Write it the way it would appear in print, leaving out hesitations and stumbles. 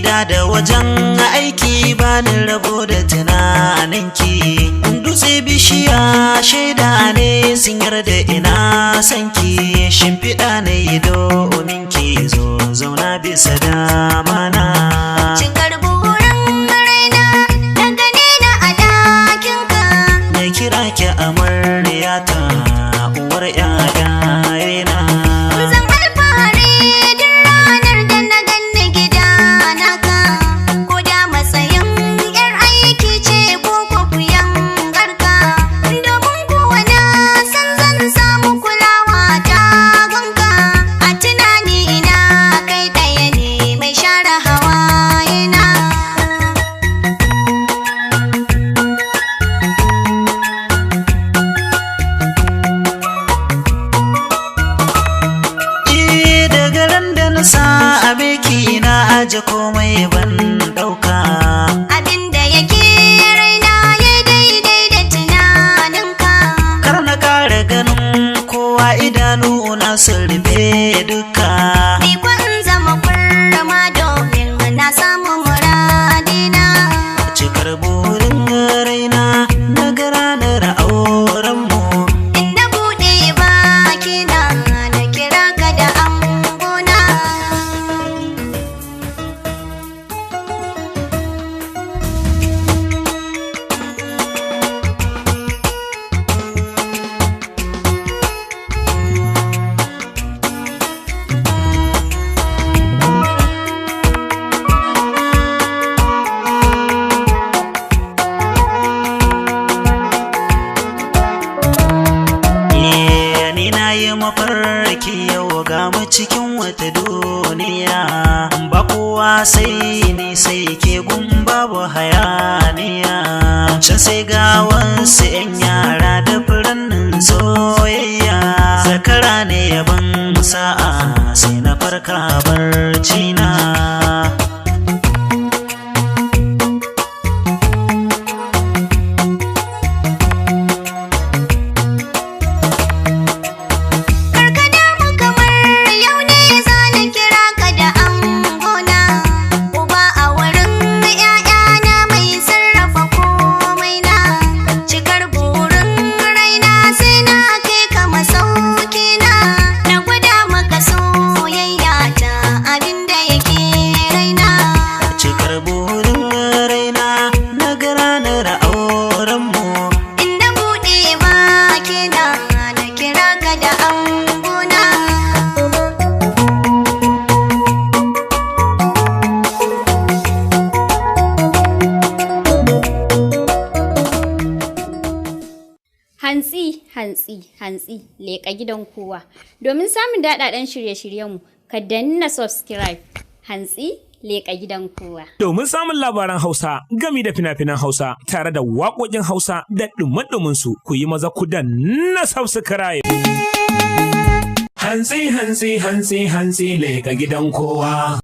Gida da wajen aiki, bani rabo da tunaninki. Dutse, bishiya shaida ne, sun yarda ina sanki. Shimfiɗa na yi domin ki, zo zauna bisa damana. Cikar burin raina, na gane na a ɗakinka. Na kira ki amaryata, uwar 'ya'yana. Zan alfahari duk ranar da na ganni gida naka, ko da matsayin 'yar aiki ce ko kuyangarka. Domin kuwa na san zan samu kulawa ta gunka. A tunani ina kai ɗaya ne mai share hawayena. Eh, daga ran da na sa abeki na aje komai ban dauka. Abinda yake raina ya daidai da tunaninka. Kar na kara ganin kowa, idanu na sun rufe duka. Ni kwa in zama kurma domin na samu muradina. Cikar burin raina, na ga ranar aurenmu. In na buɗe bakina na kira ka da angona. Eh, ni na yi mafarki yau ga mu cikin wata duniya, ba kowa sai ni sai ke gun, babu hayaniya. Can sai ga wasu 'yan yara da furannin soyayya. Zakara ne yaban sa'a, sai na farka barci na. Karka damu, kamar yau ne za na kira ka da angona. Uba a wurin ‘ya'yana, mai sarrafa komai na. Cikar burin raina, sai na kai ka masauki na. Na gwada maka soyayya ta, abinda yake raina. Cikar burin raina, na ga ranar aurenmu. In na buɗe bakina na kira ka da angona. Hantsi, hantsi, hantsi, leƙa gidan kowa. Domin samun daɗaɗɗen shirye-shiryenmu, ka danna subscribe. Hantsi, leƙa gidan kowa. Domin samun labaran Hausa gami da fina-finan Hausa tare da waƙoƙin Hausa da ɗumɗumin su, ku yi maza ku danna subscribe. Hantsi, hantsi, hantsi, hantsi, leƙa gidan kowa.